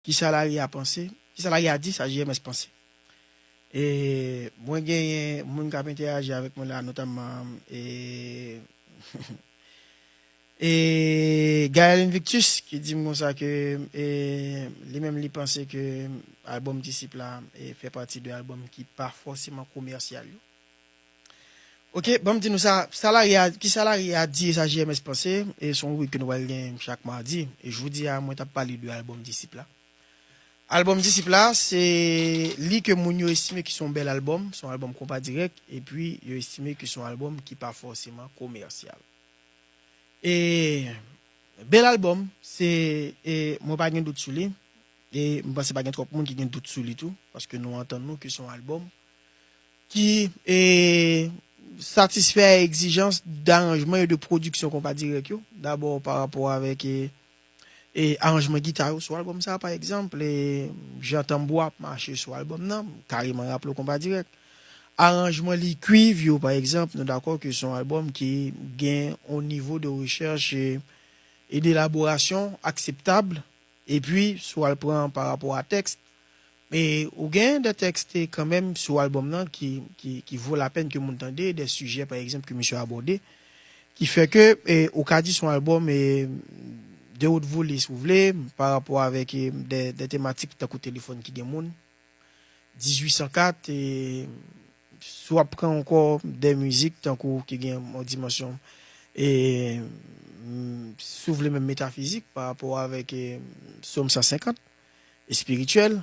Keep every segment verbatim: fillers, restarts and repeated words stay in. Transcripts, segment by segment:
Kisa lari a panse? Kisa lari a di, sa J M S panse? E mwen genyen moun k ap entèyaji avèk mwen la, notamman e, e Gaël Invictus, ki di m konsa ke e, li menm li panse ke albòm Disip la e, fè pati de albòm ki pa fòseman komèsyal yo. Ok, ban m di nou sa, sa lari a, kisa lari a di e sa J M S panse, e se yon ribrik ke nou pral gen chak madi. E jodi a, mwen t ap pale de albòm Disip la. Albòm Disip la, se li ke moun yo estime ki se yon bèl albòm, se yon albòm konpa dirèk, epi yo estime ki se yon albòm ki pa fòseman komèsyal. E bèl albòm, se, e mwen pa gen dout sou li, e m panse pa gen twòp moun ki gen dout sou li tou, paske nou antann nou ke se yon albòm ki e, satisfè egzijans d'aranjman e de pwodiksyon konpa dirèk yo. Dabò, pa rapò avèk e, e aranjman gita yo sou albòm sa, pa egzanp, e jan tanbou ap mache sou albòm nan, kareman raple w konpa dirèk. Aranjman li kuiv yo, pa egzanp, nou dakò ke se yon albòm ki gen yon nivo de rechèch e, e de elaborasyon akseptab. Epi, si w al pran pa rapò a tèks, e ou gen de tèks kanmenm sou albòm nan ki, ki, ki vo lapèn ke moun tande, de sijè, pa egzanp, ke misye abòde, ki fè ke e, ou ka di se yon albòm e, de haute volée, si w vle, pa rapò avèk e, de, de tematik tankou telefòn ki gen moun, dizuit san kat, e si w ap pran ankò de mizik tankou ki gen yon dimansyon, e, si w vle menm metafizik pa rapò avèk e, Sòm san senkant, espirityèl.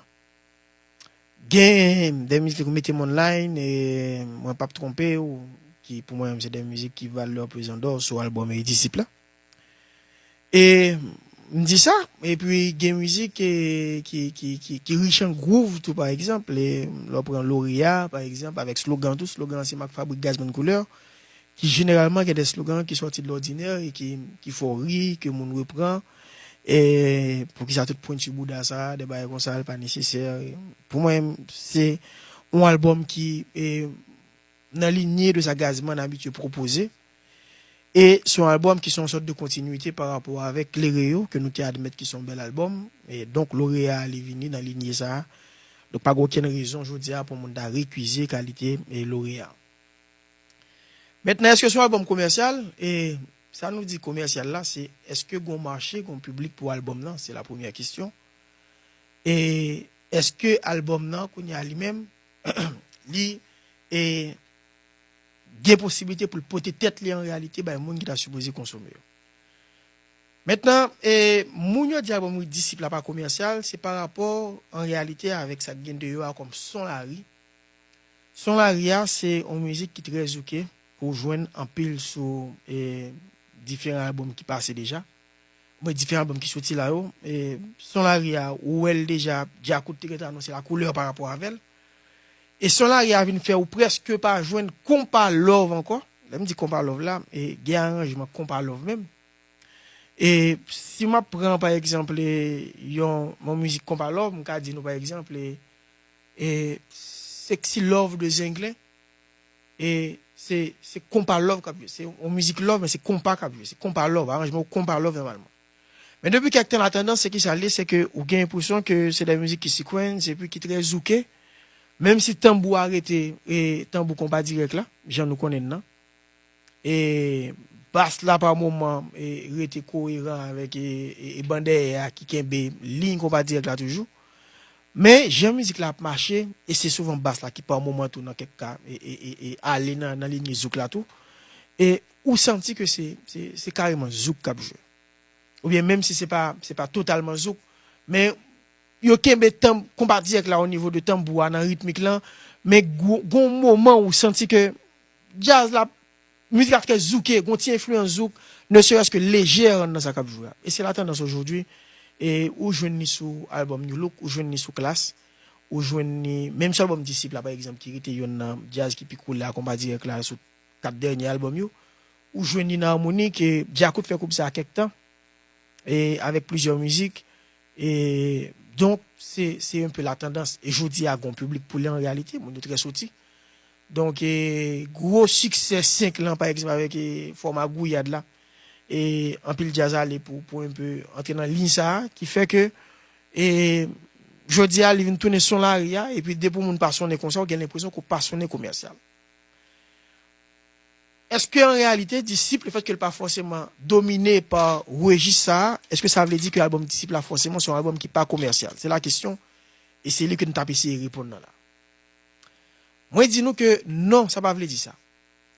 Gen de mizik tankou Mete M Online, e Mwen p ap twonpe w, ki pou mwen menm se de mizik ki valè pezan dò sou albòm e Disip la. E m di sa, epi gen mizik e, ki, ki, ki, ki rich an gwouv tou, pa egzanp, e lè w pran Loreya, pa egzanp, avèk slogan tou, slogan an se mak fabrik gaz bann koulè, ki jeneralman gen de slogan ki sòti de lòdinè e ki, ki fè w ri, ke moun repran. E poukisa tout pwenti bouda sa, de bagay konsa, l pa nesesè. Pou mwen, se yon albòm ki e, nan linye de sa Gazman abitye pwopoze. E se yon albòm ki se yon sòt de kontinwite pa rapò avèk Klere Yo, ke nou te admèt ki se yon bèl albòm. E donk, Loreya a, li vini nan linye sa a. Donk, pa gen okenn rezon jodi a pou moun ta rekize kalite e Loreya. Mentnan, èske se yon albòm komèsyal? E sa nou di komèsyal la, se èske gen yon mache, gen yon piblik pou albòm nan? Se la premyè kesyon. E èske albòm nan, kounye a li menm, li e, gen posiblite pou l pote tèt li an reyalite bay moun ki ta sipoze konsome yo? Mentnan, e, moun yo di albòm Disip la pa komèsyal, se pa rapò an reyalite avèk sa k gen deyò a kòm son lari. Son lari a, se yon mizik ki trè zouke, ke w jwenn anpil sou e, diferan albòm ki pase deja. Mwen, diferan albòm ki soti la yo, e, son lari a, ou wè l deja, Djakout te gentan anonse la koulè pa rapò avè l. E son lari a vin fè ou prèske pa jwenn konpa love ankò. Lè m di konpa love la, e, gen aranjman konpa love menm. E si m ap pran, pa egzanp, e, yon, yon mizik konpa love, m ka di nou, pa egzanp, e, e, Sexy Love de Zenglen, e se, se konpa love k ap jwe. Se yon mizik love, men se konpa k ap jwe. Se konpa love, aranjman yo konpa love nòmalman. Men depi kèk tan, la tandans, se kisa l ye? Se ke ou gen enpresyon ke se de mizik ki sequence, epi ki trè zouke, menm si tanbou a rete e, tanbou konpa dirèk la, jan nou konnen l nan. E bas la pa moman e, rete koyeran avèk e, e, e ban dèyè a ki kenbe liy konpa dirèk la toujou. Men jan mizik la ap mache, e se souvan bas la ki pa moman tou nan kèk ka e, e, e, e ale nan, nan linye zouk la tou. E ou santi ke se, se, se kareman zouk k ap jwe. Oubyen menm si se pa, se pa totalman zouk, men yo kenbe tanm, konpa dirèk la o nivo de tanbou a nan ritmik lan, men gwo, gon moman ou santi ke djaz la, mizik la trè zouke, gon ti enfliyans zouk, ne serait-ce que lejè nan sa k ap jwe a. E se la tandans aujourd'hui, e ou jwenn li sou albòm New Look, ou jwenn li sou Klass, ou jwenn li, menm sou albòm Disip la, pa egzanp, ki rete yonn nan djaz ki pi koule a konpa dirèk la sou kat dènye albòm yo, ou jwenn li nan Harmonik, e Djakout fè koup sa a kèk tan, e avèk plizyè mizik, e donk, se, se un peu la tandans. E jodi a, gon piblik pou li an reyalite, moun yo trè soti. Donk, e gwo siksè senk lan, pa egzanp, avèk e fòma Gouyad la, e anpil djaz ale pou, pou un peu antre nan liy sa a, ki fè ke E jodi a, li vin tounen son lari a, epi depi yon moun pa sonnen konsa, ou gen lenpresyon ke w pa sonnen komèsyal. Èske an reyalite, Disip, lefètke l pa fòseman domine pa rejis sa a, èske sa vle di ke albòm Disip la fòseman se yon albòm ki pa komèsyal? Se la kesyon, e se li ke n t ap eseye reponn nan la. Mwen di nou ke non, sa pa vle di sa.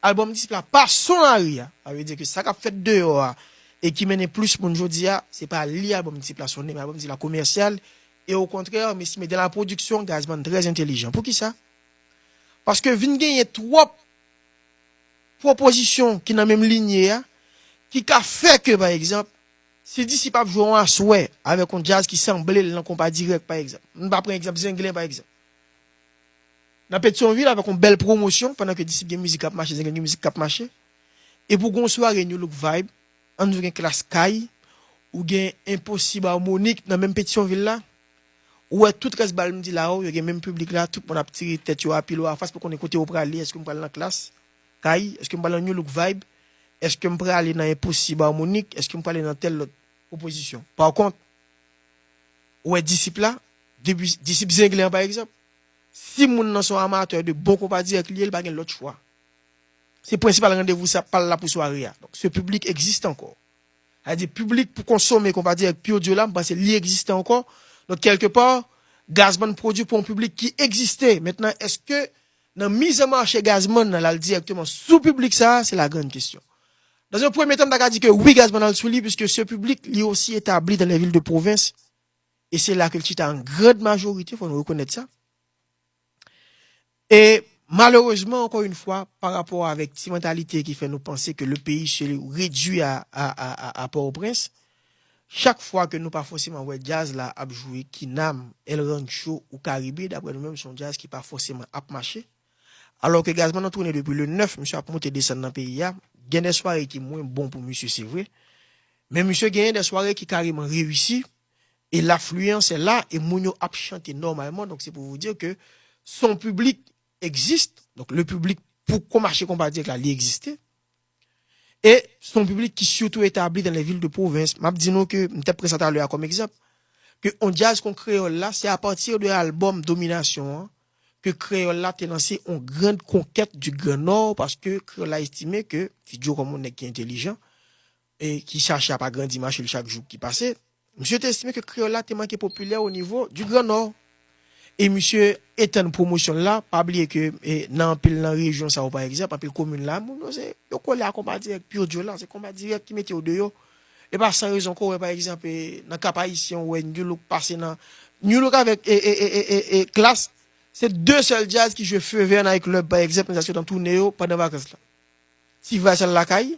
Albòm Disip la pa son lari a. Sa vle di ke sa k ap fèt deyò a e ki mennen plis moun jodi a, se pa li albòm Disip la sonnen, men albòm Disip la komèsyal. E okontrè, m estime dans la production, Gazzman trè entelijan. Poukisa? Paske vin genyen twòp pwopozisyon ki nan menm linye a, ki ka fè ke, pa egzanp, si Disip ap jwe yon aswè avèk yon djaz ki sanble l nan Konpa Dirèk, pa egzanp. M pa pran egzanp Zenglen, pa egzanp. Nan Petyonvil, avèk yon bèl pwomosyon, pandan ke Disip gen mizik k ap mache, Zenglen gen mizik k ap mache. Epi w gen yon sware New Look Vibe, ann di w gen Klass Kay, ou gen Enposib Harmonik nan menm Petyonvil la. Ou wè tout rès bal m di la yo, yo gen menm piblik la, tout moun ap tire tèt yo apil ou afas pou konnen kote yo prale, èske m pral nan Klass Kay, èske m pral nan New Look Vibe, èske m prale nan Enposib Harmonik, èske m prale nan tèl lòt pwopozisyon. Pa kont, ou wè Disip la, depi Disip Zenglen an pa egzanp, si moun nan se yon amatè de bon Konpa Dirèk li ye, li pa gen lòt chwa. Se prensipal randevou sa pa l la pou sware a. Donk, ce public existe encore. Sa vle di piblik pou konsome Konpa Dirèk Pure Duo la, m panse li egziste ankò. Donk, kèlkepa, Gazzman pwodui pou yon piblik ki egziste. Mentnan, èske nan mizanmache Gazzman nan, l al dirèkteman sou piblik sa a, se la grande question. Dans un premier temps, m ta ka di ke wi, Gazzman al sou li, puisque ce public, li osi etabli dans les villes de province. E se la ke l chita an grand majorite, fò nou rekonèt sa. E malerezman, ankò yon fwa, pa rapò avèk ti mantalite ki fè nou panse ke le peyi se redui a, a, a, a, a Pòtoprens, chak fwa ke nou pa fòseman wè djaz la ap jwe Kinam, El Rancho ou Karibe, daprè nou menm, se yon djaz ki pa fòseman ap mache. Alò ke Gazzman nan tounen depi le nèf, misye ap monte desann nan peyi a. Gen de sware ki mwen bon pou misye, se vre. Men misye genyen de sware ki kareman reyisi. E lafliyans la, e moun yo ap chante nòmalman. Donk, se pou vous dire que son public existe. Donk, le public pou kon mache Konpa Dirèk la, li egziste. E son public ki sitou etabli dans les villes de province. M ap di nou ke, m te pran sa talè a kòm egzanp, ke on djaz kon Kreyòl la, se apati de albòm Dominasyon an, ke Kreyòl la te lanse on grand konkèt du Grand Nord, paske Kreyòl la estime ke, Ti Djo kòm on nèg ki entelijan, e ki chache ap agrandi mache l chak jou ki pase, misye te estime ke Kreyòl la te manke popilè o nivo du Grand Nord. E misye etann pwomosyon l la, pa bliye ke, e, nan anpil nan rejyon sa yo, pa egzanp, anpil komin la, moun yo se, yo kole a Konpa Dirèk Pure Duo la, se Konpa Dirèk ki mete yo deyò. E pa san rezon ke w wè, pa egzanp, e, nan Cap Haïtien, ou wè New Look pase nan, New Look avèk, e, e, e, e, e, e Klass, se de sèl djaz ki jwe Feu Vert nan club, pa egzanp, nan zafè tan tounen yo pandan vakans la. Ti Vice al lakay,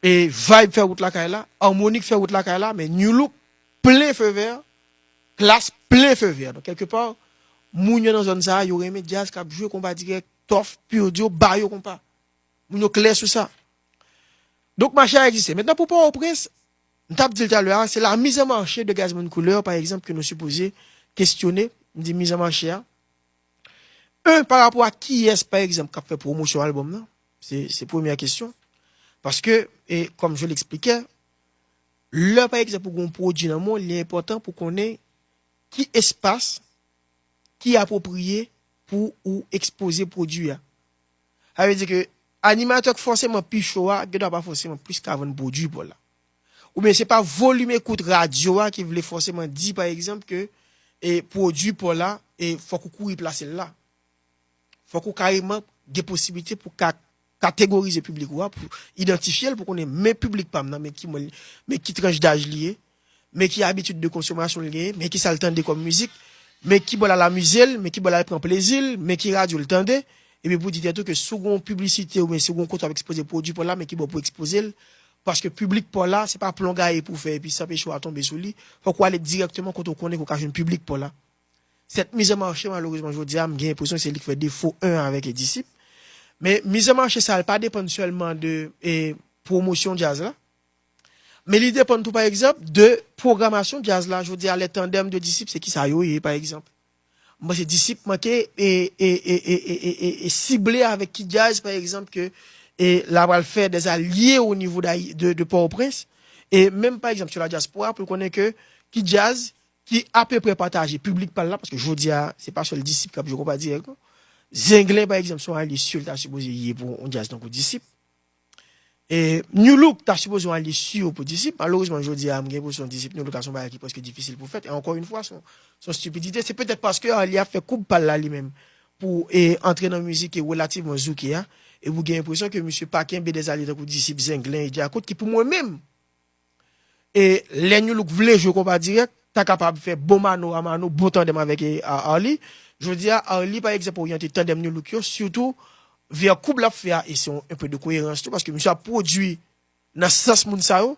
e Vibe fè wout lakay la, Harmonik fè wout lakay la, men New Look plen Feu Vert, Klass plen Feu Vert. Donk, kèlkepa, moun yo nan zòn sa a, yo renmen djaz k ap jwe Konpa Dirèk, Tòf, Pure Duo, ba yo konpa. Moun yo klè sou sa. Donk, mache a egziste. Mentnan, pou Pòtoprens, m t ap di l talè a, se la mise en marche de Gazzman Couleur, pa egzanp, ke nou sipoze kestyone. M di mise en marche a. Un, pa rapò a kiyès, pa egzanp, k ap fè pwomosyon albòm nan. Se, se premyè kesyon. Paske, e, kòm je l'expliquais, lè, pa egzanp, ou gen yon pwodui nan men w, li enpòtan pou konnen ki espas ki apwopriye pou ou ekspoze pwodui a. Sa vle di ke animatè k fòseman pi cho a, gen dwa pa fòseman plis ka vann pwodui pa w la. Oubyen se pa volim ekout radyo a ki vle fòseman di, pa egzanp, ke, e, pwodui pa w la, e, fòk ou kouri plase l la. Fòk ou kareman gen posiblite pou ka kategorize piblik ou a, pou idantifye l, pou konnen men piblik pa m nan, men ki mwen, men ki tranch daj li ye, men ki abitid de konsomasyon l genyen, men ki sa l tande kòm mizik, men ki bò l al amize l, men ki bò l al pran plezi l, men ki radyo l tande. Epi pou di tèt ou ke si w gen yon piblisite oubyen si w gen yon kote w ap ekspoze pwodui pa w la, men ki bò pou ekspoze l. Paske piblik pa w la, se pa plon gaye pou w fè epi sa peche w a tonbe sou li. Fòk ou ale dirèkteman kote w konnen ke w ka jwenn piblik pa w la. Sèt mizanmache, malerezman, jodi a, m gen enpresyon se li k fè defo, un, avèk Disip. Men mizanmache sa a, li pa depann sèlman de, e, pwomosyon djaz la. Men li depann tou, pa egzanp, de pwogramasyon djaz la. Jodi a, lè tandèm de Disip, se kisa yo ye, pa egzanp. M panse Disip manke e, e, e, e sible avèk ki djaz, pa egzanp, ke, e, l a pral fè dèzalye o nivo de, de, de Pòtoprens. E menm, pa egzanp, sou la dyaspora, pou l konnen ke ki djaz ki apeprè pataje piblik pa l la, paske jodi a, se pa sèl Disip k ap jwe konpa dirèk, non. Zenglen, pa egzanp, se yon alye si l ta sipoze ye pou yon djaz tankou Disip. E New Look ta sipoze yon alye si pou Disip. Malerezman, jodi a, m gen enpresyon Disip New Look a se yon bagay ki prèske difisil pou fèt. E ankò yon fwa, se yon, se yon stipidite. Se petèt paske Arly ap fè koub pa l la li menm pou e, antre nan mizik ki relativman zouke a. E pou gen enpresyon ke misye pa kenbe de zalye tankou Disip, Zenglen e Djakout, ki pou mwen menm, e lè New Look vle jwe konpa dirèk, ta kapab fè bon mano a mano, bon tandèm avèk e, a, Arly. Jodi a, Arly, pa egzanp, oryante tandèm New Look yo, sitou vè koub l ap fè a, e se yon, un peu de koerans tou, paske misye ap pwodui nan sans moun sa yo.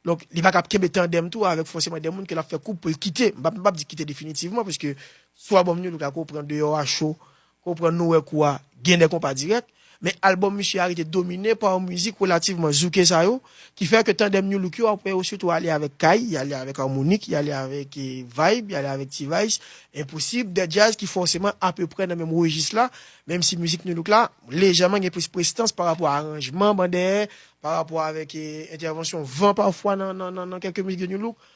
Donk, li pa kab kenbe tandèm tou avèk fòseman de moun ke l ap fè koub pou l kite. M p ap, m p ap di kite definitivman, paske sou albòm New Look la, ke w pran Deyò a Cho, ke w pran Nou Wè Kou a, gen de konpa dirèk. Men albòm misye a rete domine pa yon mizik relativman zouke sa yo, ki fè ke tandèm New Look yo, apre yo sitou ale avèk Kay, y ale avèk Harmonik, y ale avèk e, Vibe, y ale avèk T-Vice, Enposib, de djaz ki fòseman apeprè nan menm rejis la, menm si mizik New Look la, lejèman gen plis prestans pa rapò a aranjman bandè, pa rapò avèk e, entèvansyon van pafwa nan, nan, nan, nan kèlke mizik de New Look.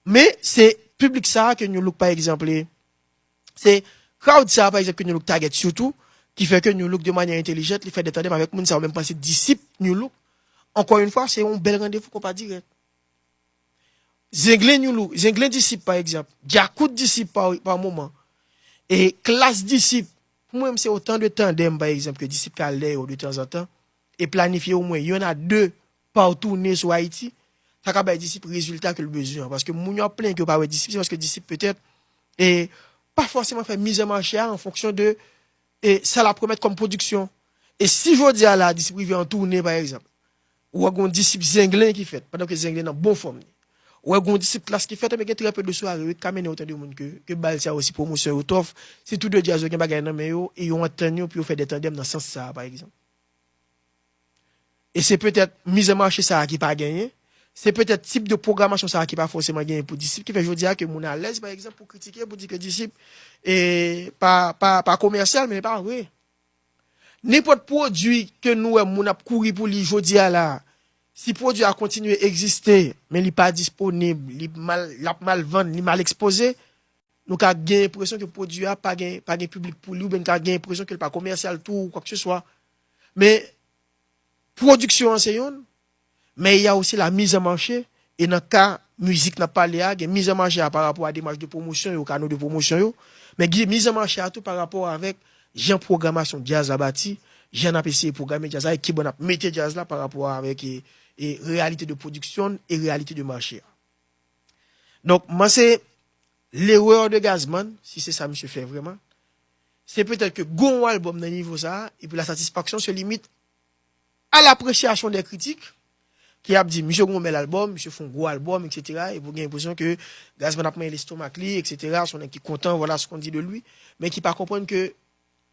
Men se piblik sa a ke New Look, pa egzanp, e, se crowd sa a, pa egzanp, ke New Look target sitou, ki fè ke New Look, de manyè entelijant, li fè de tandèm avèk moun sa yo, menm panse Disip New Look. Ankò yon fwa, se yon bèl randevou konpa dirèk. Zenglen New Look, Zenglen Disip, pa egzanp, Djakout Disip pa, pa moman, e Klass Disip, pou mwen, se otan de tandèm, pa egzanp, ke Disip ka lè yo de tanzantan, e planifye omwen yonn a de pa toune sou Ayiti, sa ka bay Disip rezilta ke l bezwen an. Paske moun yo ap plenyen ke yo pa wè Disip, se paske Disip petèt, e pa fòseman fè mizanmache a an fonksyon de e sa l ap remèt kòm pwodiksyon. E si jodi a la, Disip rive an toune, pa egzanp, ou wè gon Disip Zenglen ki fèt, pandan ke Zenglen nan bon fòm li. Ou wè gon Disip Klass ki fèt, men gen trè pe de sware wi, ki ka mennen otan de moun ke, ke bal sa yo, si pwomosyon yo tòf, si tou de djaz yo gen bagay nan men yo, e yo antann yo pou yo fè de tandèm nan sans sa a, pa egzanp. E se petèt mizanmache sa a ki pa genyen, se petèt tip de pwogramasyon sa a ki pa fòseman genyen pou Disip, ki fè jodi a ke moun alèz, pa egzanp, pou kritike, pou di ke Disip e pa, pa, pa komèsyal, men pa vre. Nenpòt pwodui ke nou wè moun ap kouri pou li jodi a la, si pwodui a kontinye egziste, men li pa disponib, li mal, l ap mal vann, li mal ekspoze, nou ka gen enpresyon ke pwodui a pa gen, pa gen piblik pou li, oubyen nou ka gen enpresyon ke l pa komèsyal tou, ou kwakeseswa. Men, pwodiksyon an se youn, men y a osi la mizanmache, e nan ka mizik n ap pale a, gen mizanmache a pa rapò a demach de pwomosyon yo, kano de pwomosyon yo, men gen mizanmache a tou pa rapò avèk jan pwogramasyon djaz la bati, jan n ap eseye pwograme djaz la, e kiban n ap mete djaz la pa rapò avèk e, e reyalite de pwodiksyon e reyalite de mache a. Donk, m panse lerè de Gazzman, si se sa misye fè vrèman, se petèt ke gon albòm nan nivo sa a, epi la satisfaksyon se limit à l'appréciation des critiques, ki ap di, misye gon bèl albòm, misye fè yon gwo albòm, et cetera, epi w gen enpresyon ke Gazzman ap manyen lestomak li, et cetera, se yon nèg ki kontan, voilà ce qu'on dit de lui, men ki pa konprann ke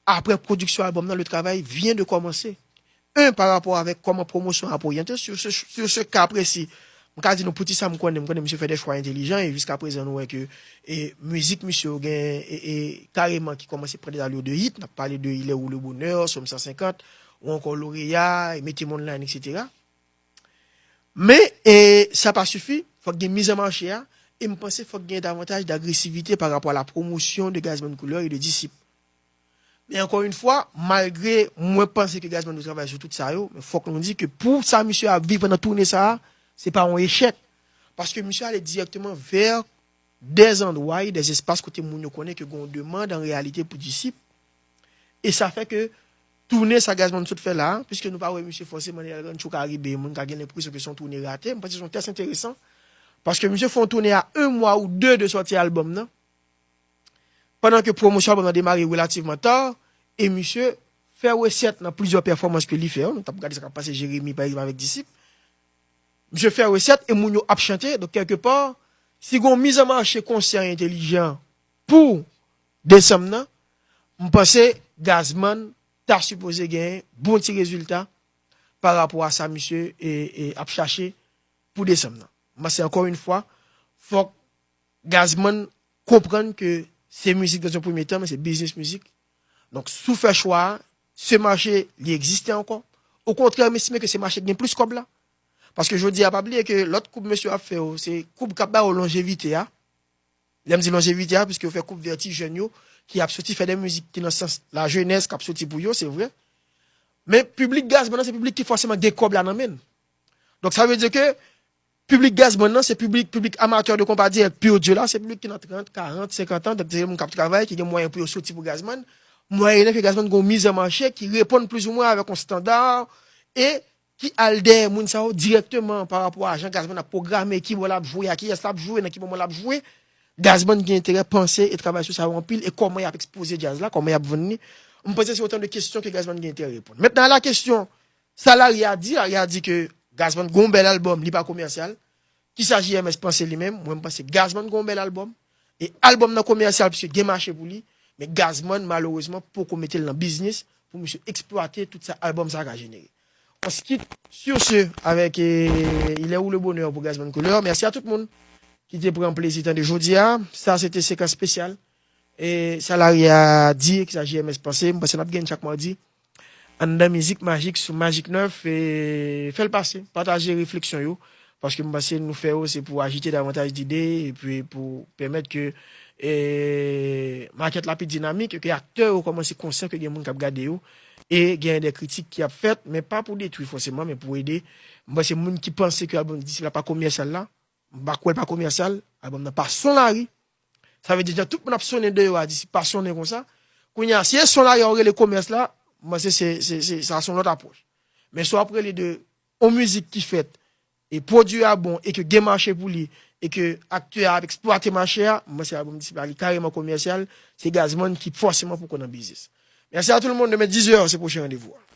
apre pwodiksyon albòm nan, le travay vyen de kòmanse. Un, pa rapò avèk kòman pwomosyon ap oryante, sur ce, sur ce cas précis, m ka di nou pou ti sa m konnen, m konnen misye fè de chwa entelijan, e jiska prezan nou wè ke e, mizik misye yo gen e, e, kareman ki kòmanse pran de zalyo de hit, n ap pale de Il est où le bonheur, Sòm san senkant, ou ankò Loreya, e Mete m online, et cetera. Men, e, sa pa sifi, fòk gen mizanmache a, e m panse fòk gen davantaj d'agresivite pa rapò a la pwomosyon de Gazzman Couleur e de Disip. Men ankò yon fwa, malgre mwen panse ke Gazzman dwe travay sou tout sa yo, men fòk nou di ke pou sa misye ap viv pandan toune sa a, se pa yon echèk. Paske misye ale dirèkteman vè de zandwa e de espas kote moun yo konnen ke gen yon demann an reyalite pou Disip. E sa fè ke toune sa Gazzman sot fè la a, piske nou pa wè misye fòseman nan El Rancho Caribe, moun ka gen lenpresyon ke se yon toune rate, m panse se yon tès enteresan. Paske misye fè yon toune a un mwa ou de de sòti albòm nan. Pandan ke pwomosyon albòm nan demare relativman ta, e misye fè resèt nan plizyè pèfòmans ke li fè yo. Nou t ap gade sa k ap pase Jeremi, pa egzanp, avèk Disip. Misye fè resèt e moun yo ap chante. Donk, kèlkepa, si gen yon mizanmache konsyan e entelijan pou desanm nan, m panse Gazzman ta sipoze gen bon ti rezilta pa rapò a sa misye e, e ap chache pou desanm nan. M panse, ankò yon fwa, fòk Gazzman konprann ke se mizik dans un premye tan, men se biznis mizik. Donk, si w fè chwa a, se mache, li egziste ankò. Okontrè, m estime ke se mache k gen plis kòb la. Paske jodi a, pa bliye ke lòt koub mesye yo ap fè yo, se koub k ap ba yo lonjevite a. Lè m di lonjevite a, piske yo fè koup vèti jèn yo, ki ap soti fè de mizik ki nan sans lajenès, k ap soti pou yo, se vre. Men piblik Gazman nan, se piblik ki fòseman gen kòb la nan men l. Donk, sa vle di ke piblik Gazman nan, se piblik, piblik amatè de konpa dirèk, pur dur la, se piblik ki nan trant, karant, senkant an, donk se moun k ap travay, ki gen mwayen pou yo soti pou Gazman. Mwayennan ke Gazman gen yon mizanmache ki reponn plizoumwen avèk yon estanda e ki al dèyè moun sa yo dirèkteman pa rapò a jan Gazman ap pwograme, ki bò l ap jwe, a kiyès l ap jwe, nan ki moman l ap jwe. Gazman gen enterè panse e travay sou sa yo anpil, e kòman y ap ekspoze djaz la, kòman y ap vann li. M panse se otan de kesyon ke Gazman gen enterè reponn. Mentnan, a la kesyon, sa Larry a di, Larry a di ke Gazman gen yon bèl albòm, li pa komèsyal. Kisa J M S panse li menm? Mwen, m panse Gazman gen yon bèl albòm. E albòm nan komèsyal, piske gen mache pou li. Men Gazman, malerezman, poko mete l nan biznis pou misye eksplwate tout sa albòm sa ka jenere. On se quitte sur ce avec eh, Il est où le bonheur pour Gazman Couleur. Mèsi a tout moun ki te pran plezi tande jodi a. Sa, se te sekans espesyal. E sa Larry a di, kisa J M S panse. M panse n ap gen chak madi anndan Mizik Majik sou Majik nèf. E fè l pase. Pataje refleksyon yo. Paske m panse nou fè yo, se pou ajite davantaj dide, epi pou pèmèt ke eh, makèt la pi dinamik, e ke aktè yo kòmanse konsyan ke gen moun k ap gade yo, e gen de kritik ki ap fèt, men pa pou detwi fòseman, men pou ede. M panse moun ki panse ke albòm Disip la pa komèsyal la, m pa kwè l pa komèsyal, albòm nan pa son Larry. Sa vle di, jan tout moun ap sonnen deyò a, Disip pa sonnen konsa. Kounye a, si e son Larry a w rele komès la, m panse se, se, se, sa se yon lòt apwòch. Men si w ap rele de yon mizik ki fèt, e pwodui a bon, e ke gen mache pou li, e ke aktè a ap eksplwate mache a, m panse albòm Disip la, li kareman komèsyal, se Gazman ki fòseman poko nan biznis. Mèsi a tout le monde, demen dizè, se pwochen randevou a.